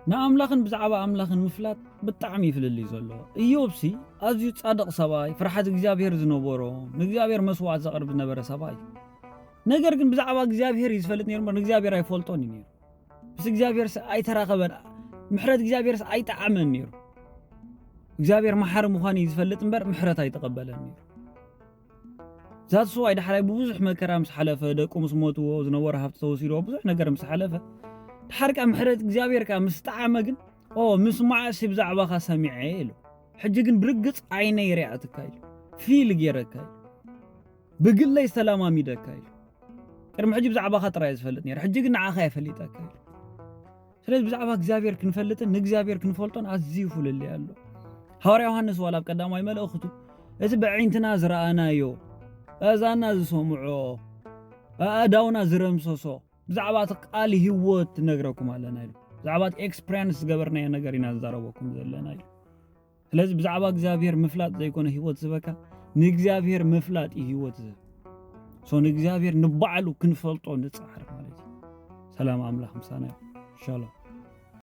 ንኣምላኽን ብዛዕባ ኣምላኽን ምፍላጥ ብጣዕሚ እዩ ፍልልይ ዘለዎ። እዮብሲ ኣዝዩ ጻድቕ ሰብኣይ፣ ፍርሓት እግዚኣብሔር ዝነበሮ፣ ንእግዚኣብሔር መስዋዕት ዘቕርብ ዝነበረ ሰብኣይ እዩ። ነገር ግን ብዛዕባ እግዚኣብሔር እዩ ዝፈልጥ ነይሩ እምበር ንእግዚኣብሔር ኣይፈልጦን እዩ ነይሩ። ምስ እግዚኣብሔር ስ ኣይተራኸበን፣ ምሕረት እግዚኣብሔር ስ ኣይጠዓመን ነይሩ። እግዚኣብሔር መሓሪ ምዃኑ እዩ ዝፈልጥ እምበር ምሕረት ኣይተቐበለን ነይሩ። ዛት ሰብኣይ ዳሕራይ ብብዙሕ መከራ ምስ ሓለፈ፣ ደቁ ምስ ሞትዎ፣ ዝነበሮ ሃብቲ ተወሲድዎ፣ ብዙሕ ነገር ምስ ሓለፈ፣ ድሓር ከኣ ምሕረት እግዚኣብሔር ከኣ ምስ ጠዓመ ግን፣ "ኦ፣ ምስ መዓስ ብዛዕባኻ ሰሚዐ?" ኢሉ። "ሕጂ ግን ብርግጽ ዓይነይ ሪኣትካ" ኢሉ። "ፊል ገይረካ" ኢሉ። "ብግለይ ዝተላማሚደካ" ኢሉ። "ቅድሚ ሕጂ ብዛዕባኻ ጥራይ እየ ዝፈልጥ ነይረ፣ ሕጂ ግን ንዓኻ እየ ፈሊጠካ" ኢሉ። ስለዚ ብዛዕባ እግዚኣብሔር ክንፈልጥን ንእግዚኣብሔር ክንፈልጦን ኣዝዩ ፍልልይ ኣሎ። ሃዋርያ ዮሃንስ ዋላ ኣብ ቀዳማይ መልእኽቱ፣ "እቲ ብኣዒንትና ዝረኣናዮ፣ ኣእዛንና ዝሰምዖ፣ ኣእዳውና ዝረምሰሶ፣ ብዛዕባ እቲ ቃል ህይወት ነግረኩም ኣለና" ኢሉ። ብዛዕባ እቲ ኤክስፕሪያንስ ዝገበርናዮ ነገር ኢና ዝዛረበኩም ዘለና ኢሉ። ስለዚ ብዛዕባ እግዚኣብሔር ምፍላጥ ዘይኮነ ህይወት ዝህበካ፣ ንእግዚኣብሔር ምፍላጥ እዩ ህይወት ዝህብ። ሶ ንእግዚኣብሔር ንባዕሉ ክንፈልጦ ንጽዓር ማለት እዩ። ሰላም ኣምላኽ ምሳና ይኹን። ሻሎም።